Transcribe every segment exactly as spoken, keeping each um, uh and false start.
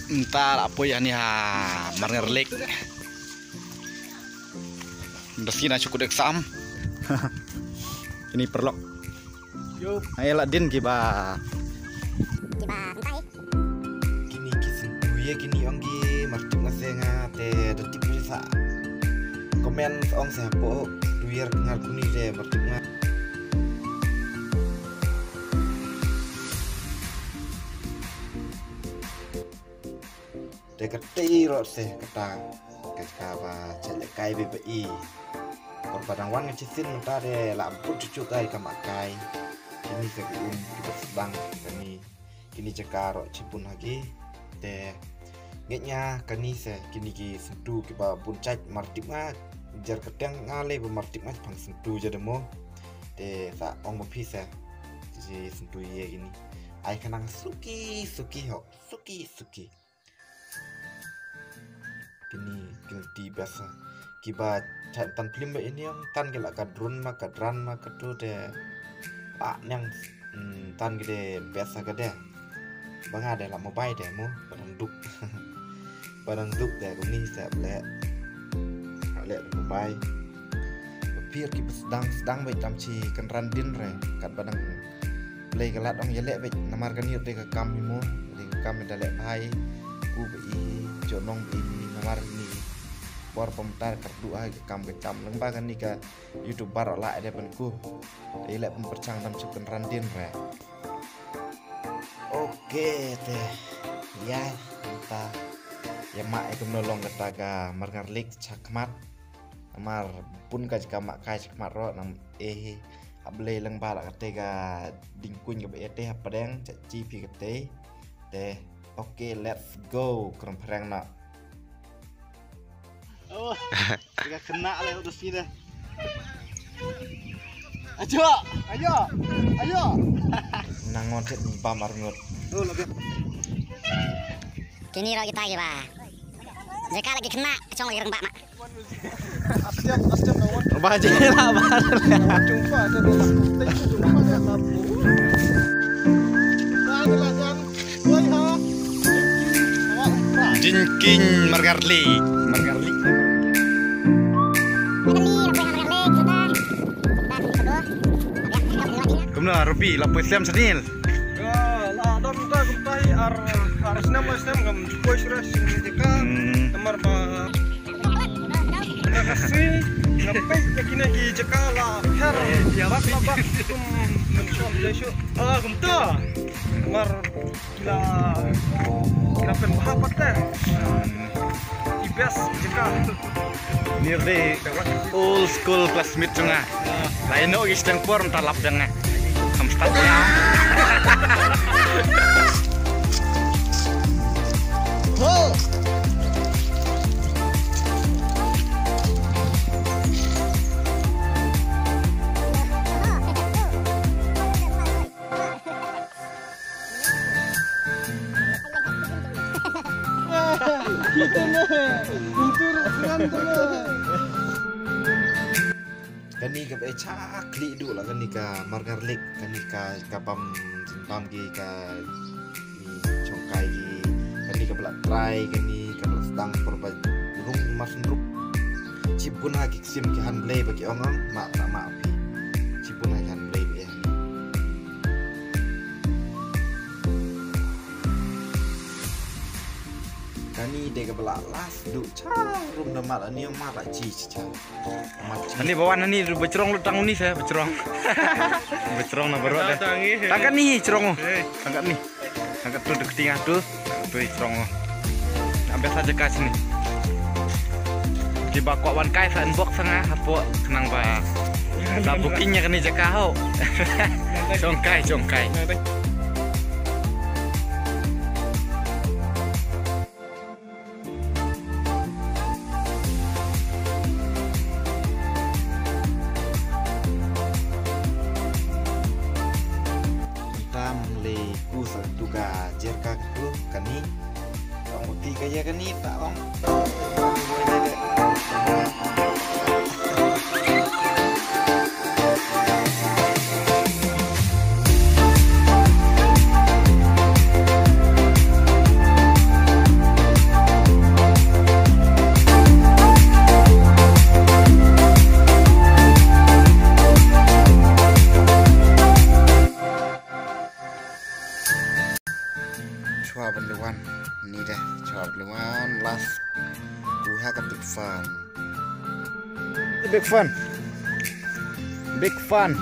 Mynta la poi ani ha Marngar Lake. Ynda sien shu kut exam. Ini paralok. Yo. Ai la dien kiba. Kiba mynta eh. Kine ki syntu ïa kine ong ki, mar tip nga se nga te da tip sa. Comment ong se hapoh tu ïa ngar kuni te mar tip nga. Te katei ruh te kata ka jaka ba jait lehkai ba i. Por ba dang wan nga shisien mynta te la bun chuchu kai ka makai. Kini ka ki um kiba sdang kani, kini jaka ruh chibun ha ki. Te ngeit nga kani se kini ki syntu kiba bun jait, mar tip nga jer kyrteng nga lei ba mar tip nga phang syntu ja demo. Te sa ong ba phi se ki syntu ïa kini. Ai khnang suki suki ho, suki suki. Kini kini ti biasa. Kiba chat tan film ba ini ong tan ki la ka drone ma ka drone ma ka tu te. Pa nang, hmm, tan ki de biasa ka de. Ba nga de la mobile de mo, ba dang duk. Ba dang duk de kuni sa ble. Ble mobile. Ba pir kiba sdang sdang ba tam chi kan ran din re. Kat ba dang Blei ka lad ong ïa leh beit namar kane dei ka kam hi mo, dei ka kam da leh bha. Ku ba i jong nong ba i namar ni bor pom tar kar du ai ka kam ka kam lang ba kane ka YouTuber la dei ban ku. Dei leh pom pyrchang dam chup kan ran din re. Oke te ïa ta ïa ma e kumno long kata ka Marngar Lake cha khmat. Namar bun ka jaka ma kai cha khmat ro nam eh. Hap Blei lang ba la kate ka ding kuñ ka ba eh te hap pdeng cha chi phi kate. Te oke, let's go. Kram phreng na. Oh, ka kena le udah sini. Ayo, ayo, ayo. Nangon chet bam arngut. Oh, lebih. Kini ro kita ki ba. Jaka lagi kena, cong lagi rembak mak. Ba je la ba. Jingking Margarli. Margarli. Kumno Rupi la poi sem senil. Ka la dam ta kumtai ar ar snem ar snem kam koi sura sini ka. Hmm. Namar ba Nga kasi nga peit ïa kine ki jaka la her. Ïa bak la bak kum mynshong jai shu. Ah, kumta. Mar kila kila pen bha pat te. I best jaka. Nearly old school classmate jong nga. Lai no gi steng por mynta lap jong nga. Kham stad ïa. Ho. Kane ka ba e cha khlieh duh la kane ka Marngar Lake, kane ka, ka bam, bam ki ka, ki chongkai ki, kane ka ba la trai, kane ka ba la sdang por ba rung mar syn rup. Chibun ha ki ksim ki han Blei ba ki ong ong, ma, ma, ma phi. Chibun ha ki han Blei ba e. Kani dei ka ba la last duh cha rum da mat ani ong mat la chi cha. Mat chi. Ani ba wan ani ba chrong lut tang uni sa ba chrong. Ba chrong na barot deh. Tang kani chrong. Tang kani. Tang katu dek ting atu. Tu chrong. Ambil saja ka sini. Ki ba kwah wan kai sa inbox sa nga hapoh khnang ba. Sa booking ïa kani jaka ho. Chongkai, chongkai. Tam le ku sa tu ka jer ka tu kani. Ong ti ka ya kani ta ong. Big fan. Big fan.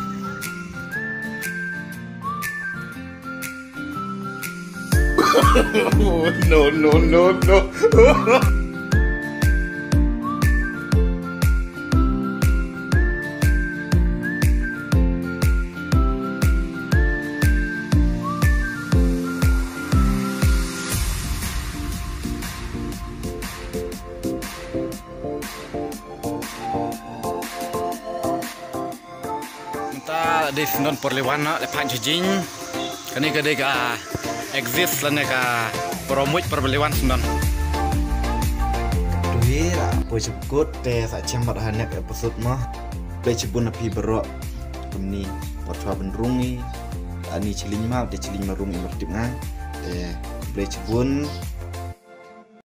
No, no, no, no. Mynta dei syndon por liwan noh, la phan chajing. Kane ka dei ka exit lane ka pyrmuj por liwan syndon. Dei la poi chukut te sa chem mat ha next episode mo. Blei chibun api berok. Kumni por chwa benrung i. Ani chiling ma, te chiling marung i mertip nga. Te blei chibun.